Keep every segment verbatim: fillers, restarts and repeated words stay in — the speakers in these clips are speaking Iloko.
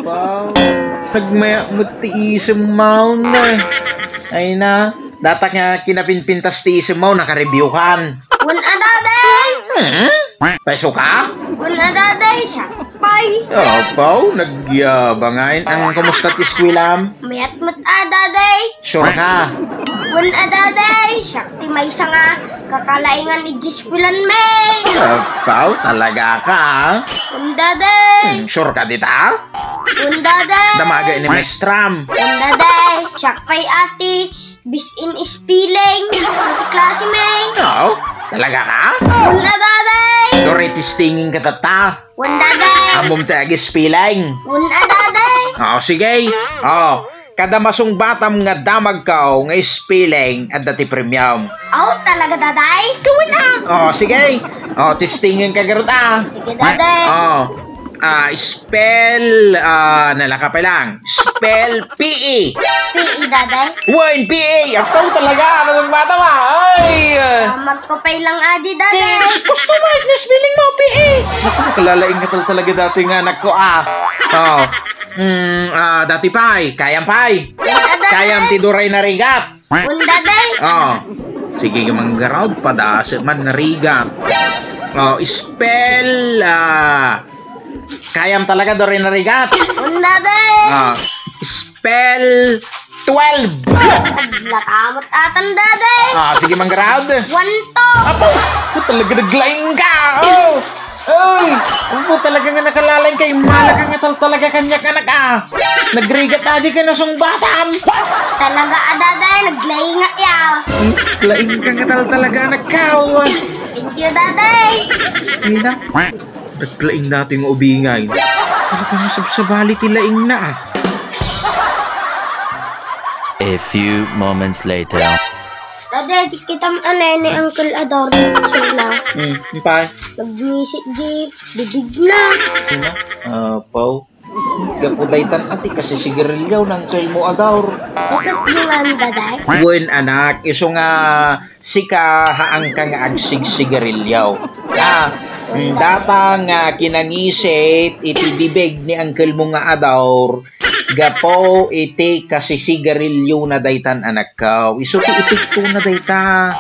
Wow. Nagmayak mo ti isem mo na. Ay na, datak nga kinapinpintas ti isem mo, nakareviewhan. Wen a, Daday. Hmm? Peso ka? Wen a, Daday, siak pay. Apaw, nagyabang ay. Ang kumusta ti eskwelam? Mayat met a, Daday. Sure ka? Wen a, Daday, siak ti maysa nga kakalaingan iti eskwelan mi. Apaw, talaga ka, ah? Wen, Daday. Hmm, sure ka dita? Wen, Daday. Damaga ni maestram. Wen, Daday, siak pay a ti best in spelling ti klase mi. Aw, talaga ka? Wen a, Daday. Duri, testingin ka tatta. Wen, Daday. Ammom ti agi-spelling. Wen a, Daday. Oh, sige. Oh, kada masungbatam nga damagko nga spelling, adda ti premium. Oh, talaga, Daday? Gawin, ah. Oh, sige. Oh, testingin ka garud, ah. Sige, Daday. Oh. Ah, spell, ah, nalaka pa lang. Spell P E. P E, Daday? Wen, P A. Apaw, talaga. Ano ng bata, ma? Ay! Ah, magpapay lang adi, Daday. Gusto mo, Agnes, feeling mo, P A. Naku, kalalaing ka tal-, talaga dati nga anak ko, ah. Oh. Mm, ah, dati pay, kayam pay. Kayam ti duray narigat. Wen, Daday. Oh. Sige, manggarud, padase man narigat. Oh, spell, ah, kayam talaga, duray narigat. Wen, Daday. Ah, spell twelve. Nakamot atan, Daday. Ah, sige, manggarud. One, two. Apo, talaga naglaing ka. Oh. Ay, apo, talaga nga nakalalaing ka. Imala ka nga tal-, talaga kaniak, anak, ah. Nagrigat adi ka nasungbatam. Talaga a, Daday, naglaing nga ya. Hmm, laing ka nga tal-, talaga, anak, ka. Oh. Thank you, Daday. Ina. Naglaing dati nga ubingay. Talaga nga sabsabali ti laing na, ah. A few moments later. Daday, kitam anay ni Uncle Ador ni Sula. Hmm, impay. Nagmisit di bibig na. Ina, apaw. Gapu daytan a ti kasisigarilyo ni Uncle mo, Ador. Bakas di man, Daday? Wen, anak, isu nga sika haanka nga agsigsigarilyo. Ah, data nga kinangisit iti bibig ni Uncle mo nga Ador, gapu iti kasisigarilyo na daytan, anakko. Isu ti epekto na dayta.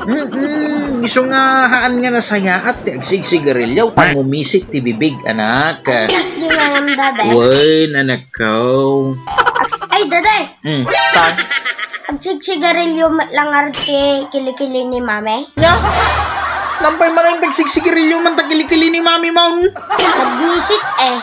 Mm-mm. Isu nga haan nga nasayaat ti agsigsigarilyo, ta ngumisit ti bibig, anak. Kas di nga yan, Daday. Wen, anakko. Ay, Daday. Hmm, pa? Agsigsigarilyo met la ngarud ti kilikili ni Mami? Nya? Nampay man ay agsigsigarilyo man ta kilikili ni Mami, maun? Nagmisit, eh.